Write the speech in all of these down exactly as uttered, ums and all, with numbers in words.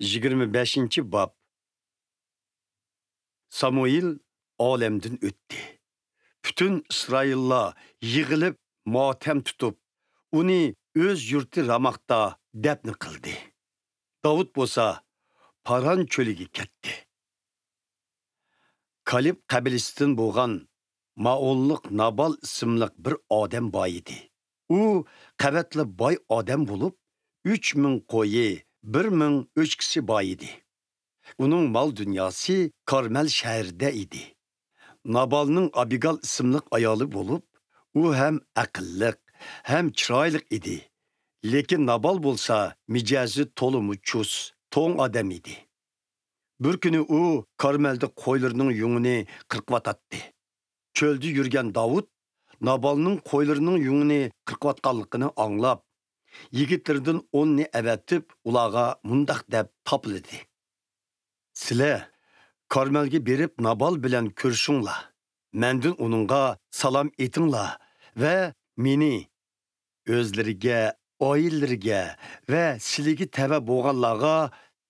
يىگىرمە بەشىنچى باب. سامۇئېل ئالەمدىن ئۆتتى. پۈتۈن ئىسرائىللار يىغىلىپ ماتەم تۇتۇپ، ئۇنى ئۆز يۇرتى راماختا دەپنە قىلدى. داۋۇت بولسا پاران چۆلىگە كەتتى. كالېب قەبىلىسىدىن بولغان مائونلۇق نابال ئىسىملىق بىر ئادەم بار ئىدى. ئۇ قەۋەتلا باي ئادەم بولۇپ، ئۈچ مىڭ قويى، بىر مىڭ ئۆچكىسى بار ئىدى. ئۇنىڭ مال دۇنياسى كارمەل شەھىرىدە ئىدى. نابالنىڭ ئابىگال ئىسىملىق ئايالى بولۇپ، ئۇ ھەم ئەقىللىق، ھەم چىرايلىق ئىدى. لېكىن نابال بولسا مىجەزى تولىمۇ چۇس، توڭ ئادەم ئىدى. بىر كۈنى ئۇ كارمەلدە قويلىرىنىڭ يۇڭىنى قىرقىۋاتاتتى. چۆلدە يۈرگەن داۋۇت نابالنىڭ قويلىرىنىڭ يۇڭىنى قىرقىۋاتقانلىقىنى ئاڭلاپ، يىگىتلىرىدىن ئوننى ئەۋەتىپ، ئۇلارغا مۇنداق دەپ تاپىلىدى: «سىلەر كارمەلگە بېرىپ، نابال بىلەن كۆرۈشۈڭلار. مەندىن ئۇنىڭغا سالام ئېيتىڭلار ۋە مېنى، ئۆزلىرىگە، ئائىلىلىرىگە ۋە سىلىگە تەۋە بولغانلارغا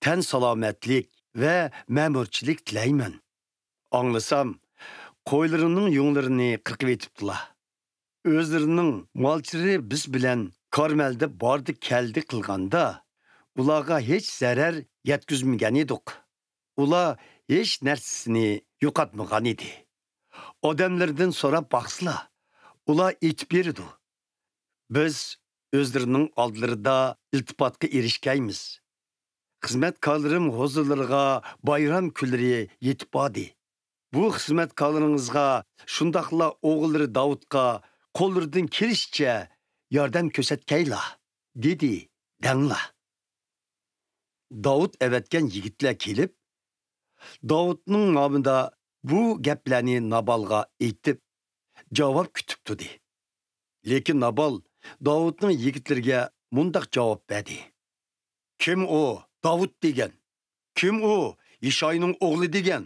تەن سالامەتلىك ۋە مەمۇرچىلىك تىلەيمەن. ئاڭلىسام، قويلىرىنىڭ يۇڭلىرىنى قىرقىۋېتىپتىلا. ئۆزلىرىنىڭ مالچىلىرى بىز بىلەن كارمەلدە باردى كەلدى قىلغاندا، ئۇلارغا ھېچ زەرەر يەتكۈزمىگەن ئىدۇق. ئۇلار ھېچ نەرسىسىنى يوقاتمىغان ئىدى. ئادەملىرىدىن سوراپ باقسىلا، ئۇلار ئېيتىپ بېرىدۇ. بىز ئۆزلىرىنىڭ ئالدىلىرىدا ئىلتىپاتقا ئېرىشكەيمىز. خىزمەتكارلىرىم ھۇزۇرلىرىغا بايرام كۈنلىرى يېتىپ باردى. بۇ خىزمەتكارلىرىڭىزغا، شۇنداقلا ئوغۇللىرى داۋۇتقا قوللىرىدىن كېلىشىچە ياردەم كۆرسەتكەيلا» دېدى دەڭلا. داۋۇت ئەۋەتكەن يىگىتلەر كېلىپ، داۋۇتنىڭ نامىدا بۇ گەپلەرنى نابالغا ئېيتىپ، جاۋاب كۈتۈپ تۇردى. لېكىن نابال داۋۇتنىڭ يىگىتلىرىگە مۇنداق جاۋاب بەردى: «كىم ئۇ داۋۇت دېگەن؟ كىم ئۇ يىشاينىڭ ئوغلى دېگەن؟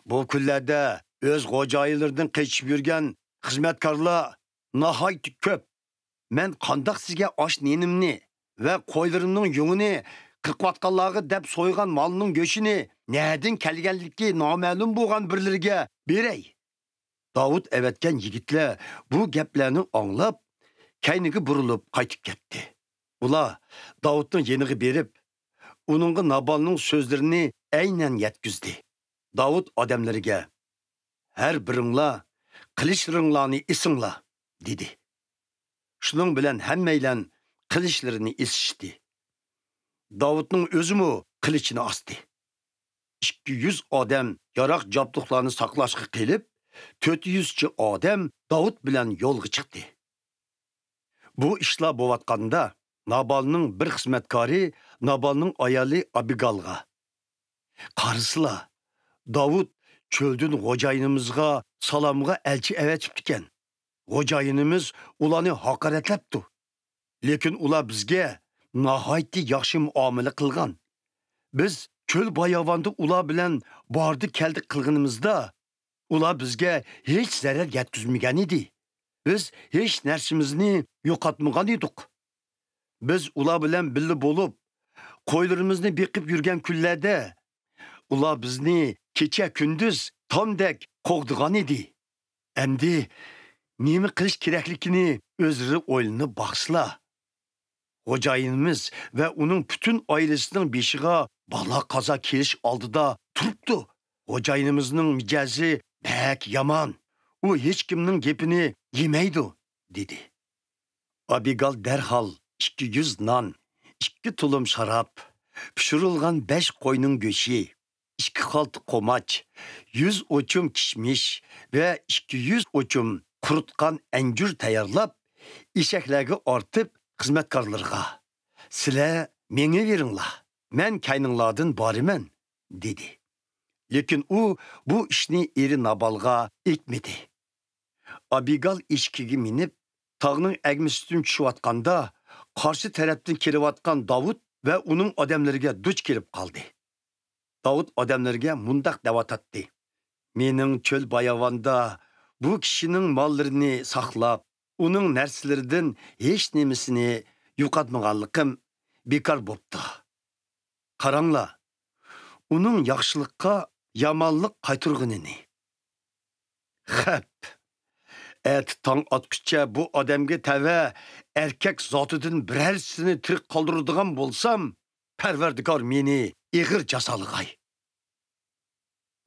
بۇ كۈنلەردە ئۆز خوجايىنلىرىدىن قېچىپ يۈرگەن خىزمەتكارلار ناھايىتى كۆپ. مەن قانداق سىزگە ئاش نېنىمنى ۋە قويلىرىمنىڭ يۇڭىنى قىرقىۋاتقانلارغا دەپ سويغان مالنىڭ گۆشىنى نەدىن كەلگەنلىكى نامەلۇم بولغان بىرلىرىگە بېرەي؟» داۋۇت ئەۋەتكەن يىگىتلەر بۇ گەپلەرنى ئاڭلاپ، كەينىگە بۇرۇلۇپ قايتىپ كەتتى. ئۇلار داۋۇتنىڭ يېنىغا بېرىپ، ئۇنىڭغا نابالنىڭ سۆزلىرىنى ئەينەن يەتكۈزدى. داۋۇت ئادەملىرىگە: «ھەر بىرىڭلار قىلىچلىرىڭلارنى ئېسىڭلار» دېدى. شۇنىڭ بىلەن ھەممەيلەن قىلىچلىرىنى ئېسىشتى. داۋۇتنىڭ ئۆزىمۇ قىلىچىنى ئاستى. ئىككى يۈز ئادەم ياراغ جابدۇقلارنى ساقلاشقا قېلىپ، تۆت يۈزچە ئادەم داۋۇت بىلەن يولغا چىقتى. بۇ ئىشلار بولۇۋاتقاندا، نابالنىڭ بىر خىزمەتكارى نابالنىڭ ئايالى ئابىگالغا: «قارىسىلا، داۋۇت چۆلدىن خوجايىنىمىزغا سالامغا ئەلچى ئەۋەتىپتىكەن. خوجايىنىمىز ئۇلارنى ھاقارەتلەپتۇ. لېكىن ئۇلار بىزگە ناھايىتى ياخشى مۇئامىلە قىلغان. بىز چۆل باياۋاندا ئۇلار بىلەن باردى كەلدى قىلغىنىمىزدا، ئۇلار بىزگە ھېچ زەرەر يەتكۈزمىگەن ئىدى. بىز ھېچ نەرسىمىزنى يوقاتمىغان ئىدۇق. بىز ئۇلار بىلەن بىللە بولۇپ، قويلىرىمىزنى بېقىپ يۈرگەن كۈنلەردە، ئۇلار بىزنى كېچە-كۈندۈز تامدەك قوغدىغان ئىدى. ئەمدى نېمە قىلىش كېرەكلىكىنى ئۆزلىرى ئويلىنىپ باقسىلا. خوجايىنىمىز ۋە ئۇنىڭ پۈتۈن ئائىلىسىنىڭ بېشىغا بالا-قازا كېلىش ئالدىدا تۇرۇپتۇ. خوجايىنىمىزنىڭ مىجەزى بەك يامان. ئۇ ھېچكىمنىڭ گېپىنى يېمەيدۇ» دېدى. ئابىگال دەرھال ئىككى يۈز نان، ئىككى تۇلۇم شاراب، پىشۇرۇلغان بەش قوينىڭ گۆشى، ئىككى خالتا قوماچ، يۈز ئوچۇم كىشمىش ۋە ئىككى يۈز ئوچۇم قۇرۇتقان ئەنجۈر تەييارلاپ، ئېشەكلەرگە ئارتىپ، خىزمەتكارلىرىغا: «سىلەر مېڭىۋېرىڭلار، مەن كەينىڭلاردىن بارىمەن» دېدى. لېكىن ئۇ بۇ ئىشنى ئېرى نابالغا ئېيتمىدى. ئابىگال ئېشىكىگە مىنىپ، تاغنىڭ ئەگمىسىدىن چۈشۈۋاتقاندا، قارشى تەرەپتىن كېلىۋاتقان داۋۇت ۋە ئۇنىڭ ئادەملىرىگە دۇچ كېلىپ قالدى. داۋۇت ئادەملىرىگە مۇنداق دەۋاتاتتى: «مېنىڭ چۆل باياۋاندا بۇ كىشىنىڭ ماللىرىنى ساقلاپ، ئۇنىڭ نەرسىلىرىدىن ھېچنېمىسىنى يوقاتمىغانلىقىم بىكار بوپتۇ. قاراڭلار، ئۇنىڭ ياخشىلىققا يامانلىق قايتۇرغىنىنى. خەپ! ئەتە تاڭ ئاتقۇچە بۇ ئادەمگە تەۋە ئەركەك زاتىدىن بىرەرسىنى تىرىك قالدۇرىدىغان بولسام، پەرۋەردىگار مېنى ئېغىر جازالىغاي.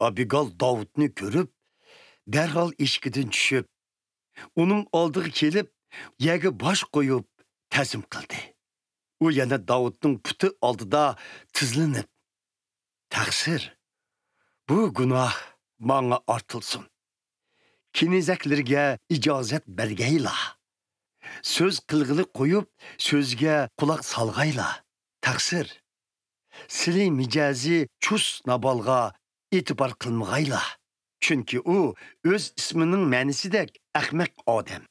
ئابىگال داۋۇتنى كۆرۈپ، دەرھال ئېشىكىدىن چۈشۈپ، ئۇنىڭ ئالدىغا كېلىپ، يەرگە باش قويۇپ، تەزىم قىلدى. ئۇ يەنە داۋۇتنىڭ پۇتى ئالدىدا تىزلىنىپ، تەقسىر، بۇ گۇناھ ماڭا ئارتىلسۇن. كېنىزەكلىرىگە ئىجازەت بەرگەيلا. سۆز قىلغىلى قويۇپ، سۆزگە قۇلاق سالغايلا. تەقسىر، سىلى مىجەزى چۇس نابالغا ئېتىبار قىلمىغايلا. چۈنكى ئۇ ئۆز ئىسمىنىڭ مەنىسىدەك ئەخمەق ئادەم.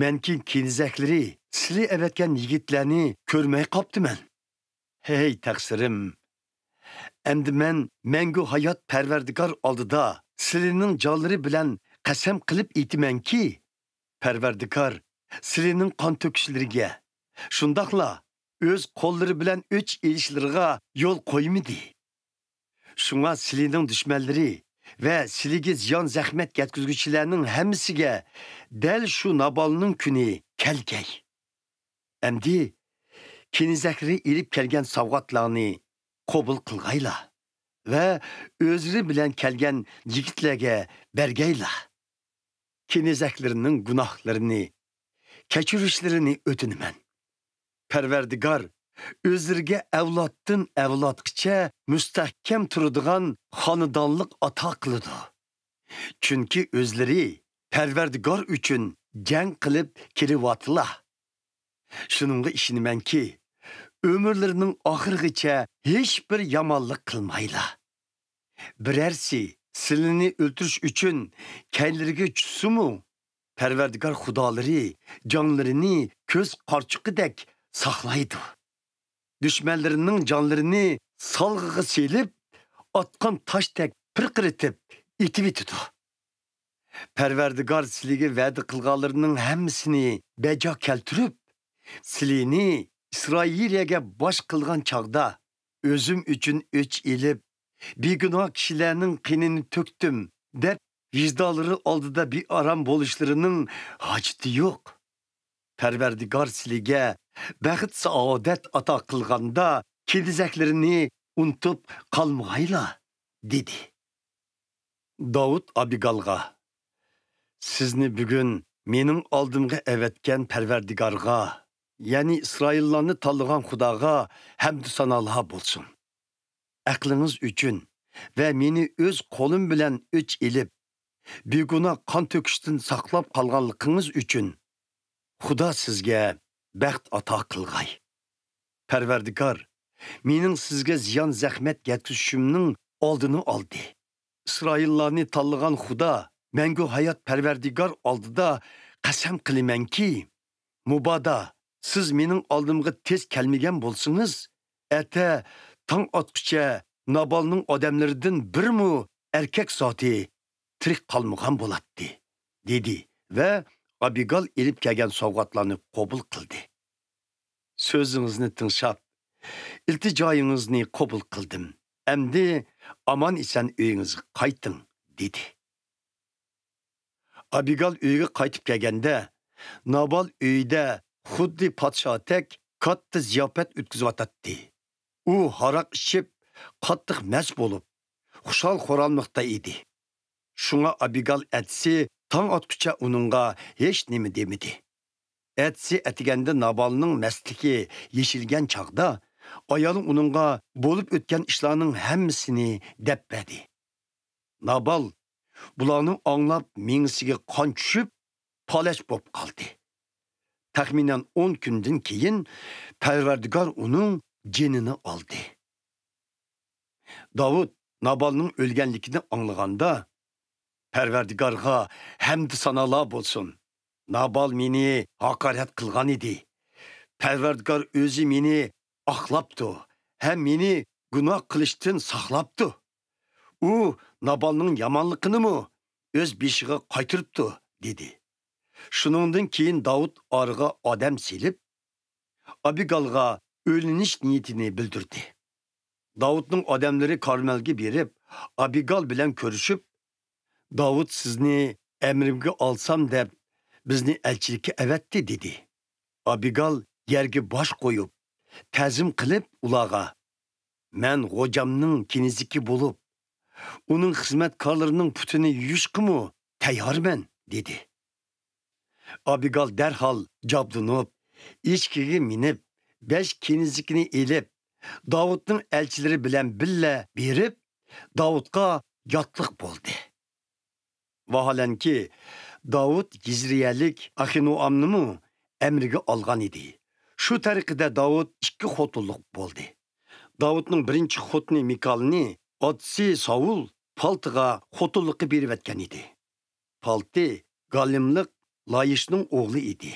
مەنكى كېنىزەكلىرى سىلى ئەۋەتكەن يىگىتلەرنى كۆرمەي قاپتىمەن. ھەي تەقسىرىم! ئەمدى مەن مەڭگۈ ھايات پەرۋەردىگار ئالدىدا سىلىنىڭ جانلىرى بىلەن قەسەم قىلىپ ئېيتىمەنكى، پەرۋەردىگار سىلىنىڭ قان تۆكۈشلىرىگە، شۇنداقلا ئۆز قوللىرى بىلەن ئۆچ ئېلىشلىرىغا يول قويمىدى. شۇڭا سىلىنىڭ دۈشمەنلىرى ۋە سىلىگە زىيان زەخمەت يەتكۈزگۈچىلەرنىڭ ھەممىسىگە دەل شۇ نابالنىڭ كۈنى كەلگەي. ئەمدى كېنىزەكلىرى ئېلىپ كەلگەن سوۋغاتلارنى قوبۇل قىلغايلا ۋە ئۆزلىرى بىلەن كەلگەن يىگىتلەرگە بەرگەيلا. كېنىزەكلىرىنىڭ گۇناھلىرىنى كەچۈرۈشلىرىنى ئۆتۈنىمەن. پەرۋەردىگار ئۆزلىرىگە ئەۋلادتىن ئەۋلادقىچە مۇستەھكەم تۇرىدىغان خانىدانلىق ئاتا قىلىدۇ. چۈنكى ئۆزلىرى پەرۋەردىگار ئۈچۈن جەڭ قىلىپ كېلىۋاتىلا. شۇنىڭغا ئىشىنىمەنكى، ئۆمۈرلىرىنىڭ ئاخىرىغىچە ھېچبىر يامانلىق قىلمايلا. بىرەرسى سىلىنى ئۆلتۈرۈش ئۈچۈن كەينىلىرىگە چۈشسىمۇ، پەرۋەردىگار خۇدالىرى جانلىرىنى كۆز قارىچۇقىدەك ساقلايدۇ. دۈشمەنلىرىنىڭ جانلىرىنى سالغىغا سېلىپ، ئاتقان تاشتەك پىرقىرىتىپ ئېتىۋېتىدۇ. پەرۋەردىگار سىلىگە ۋەدە قىلغانلىرىنىڭ ھەممىسىنى بەجا كەلتۈرۈپ، سىلىنى ئىسرائىلىيەگە باش قىلغان چاغدا، ئۆزۈم ئۈچۈن ئۆچ ئېلىپ، بىگۇناھ كىشىلەرنىڭ قېنىنى تۆكتۈم، دەپ، ۋىجدانلىرى ئالدىدا بىئارام بولۇشلىرىنىڭ ھاجىتى يوق. پەرۋەردىگار سىلىگە بەخت-سائادەت ئاتا قىلغاندا، كېنىزەكلىرىنى ئۇنتۇپ قالمىغايلا، دېدى. داۋۇت ئابىگالغا، سىزنى بۈگۈن مېنىڭ ئالدىمغا ئەۋەتكەن پەرۋەردىگارغا، يەنى ئىسرائىللارنى تاللىغان خۇداغا ھەمدۇ سانالار بولسۇن. ئەقلىڭىز ئۈچۈن ۋە مېنى ئۆز قولۇم بىلەن ئۆچ ئېلىپ، بىگۇناھ قان تۆكۈشتىن ساقلاپ قالغانلىقىڭىز ئۈچۈن خۇدا سىزگە بەخت ئاتا قىلغاي. پەرۋەردىگار مېنىڭ سىزگە زىيان-زەخمەت يەتكۈزۈشۈمنىڭ ئالدىنى ئالدى. ئىسرائىللارنى تاللىغان خۇدا، مەڭگۈ ھايات پەرۋەردىگار ئالدىدا قەسەم قىلىمەنكى، مۇبادا سىز مېنىڭ ئالدىمغا تېز كەلمىگەن بولسىڭىز، ئەتە تاڭ ئاتقۇچە نابالنىڭ ئادەملىرىدىن بىرمۇ ئەركەك زاتى تىرىك قالمىغان بولاتتى، دېدى ۋە ئابىگال ئېلىپ كەلگەن سوۋغاتلارنى قوبۇل قىلدى. سۆزىڭىزنى تىڭشاپ، ئىلتىجايىڭىزنى قوبۇل قىلدىم. ئەمدى ئامان-ئېسەن ئۆيىڭىزگە قايتىڭ، دېدى. ئابىگال ئۆيىگە قايتىپ كەلگەندە، نابال ئۆيىدە خۇددى پادىشاھتەك كاتتا زىياپەت ئۆتكۈزۈۋاتاتتى. ئۇ ھاراق ئىچىپ، قاتتىق مەست بولۇپ، خۇشال-خۇراملىقتا ئىدى. شۇڭا ئابىگال ئەتىسى تاڭ ئاتقۇچە ئۇنىڭغا ھېچ نېمە دېمىدى. ئەتىسى ئەتىگەندە نابالنىڭ مەستلىكى يېشىلگەن چاغدا، ئايالى ئۇنىڭغا بولۇپ ئۆتكەن ئىشلارنىڭ ھەممىسىنى دەپ بەردى. نابال بۇلارنى ئاڭلاپ مېڭىسىگە قان چۈشۈپ، پالەچ بولۇپ قالدى. تەخمىنەن ئون كۈندىن كېيىن پەرۋەردىگار ئۇنىڭ جېنىنى ئالدى. داۋۇت نابالنىڭ ئۆلگەنلىكىنى ئاڭلىغاندا، پەرۋەردىگارغا ھەمدۇ سانالار بولسۇن. نابال مېنى ھاقارەت قىلغان ئىدى. پەرۋەردىگار ئۆزى مېنى ئاقلاپتۇ ھەم مېنى گۇناھ قىلىشتىن ساقلاپتۇ. ئۇ نابالنىڭ يامانلىقىنىمۇ ئۆز بېشىغا قايتۇرۇپتۇ، دېدى. شۇنىڭدىن كېيىن داۋۇت ئارىغا ئادەم سېلىپ، ئابىگالغا ئۆيلىنىش نىيىتىنى بىلدۈردى. داۋۇتنىڭ ئادەملىرى كارمەلگە بېرىپ، ئابىگال بىلەن كۆرۈشۈپ، «داۋۇت سىزنى ئەمرىمگە ئالسام دەپ، بىزنى ئەلچىلىككە ئەۋەتتى» دېدى. ئابىگال يەرگە باش قويۇپ، تەزىم قىلىپ ئۇلارغا، «مەن غوجامنىڭ كېنىزىكى بولۇپ، ئۇنىڭ خىزمەتكارلىرىنىڭ پۇتىنى يۇيۇشقىمۇ تەييارمەن» دېدى. ئابىگال دەرھال جابدۇنۇپ، ئېشىكىگە مىنىپ، بەش كېنىزىكىنى ئېلىپ، داۋۇتنىڭ ئەلچىلىرى بىلەن بىللە بېرىپ، داۋۇتقا ياتلىق بولدى. ۋاھالەنكى، داۋۇت يېزرىيەلىك ئاخىنوئامنىمۇ ئەمرىگە ئالغان ئىدى. شۇ تەرىقىدە داۋۇت ئىككى خوتۇنلۇق بولدى. داۋۇتنىڭ بىرىنچى خوتۇنى مىكالنى ئاتىسى ساۋۇل پالتىغا خوتۇنلۇققا بېرىۋەتكەن ئىدى. پالتى گالىملىق لايىشنىڭ ئوغلى ئىدى.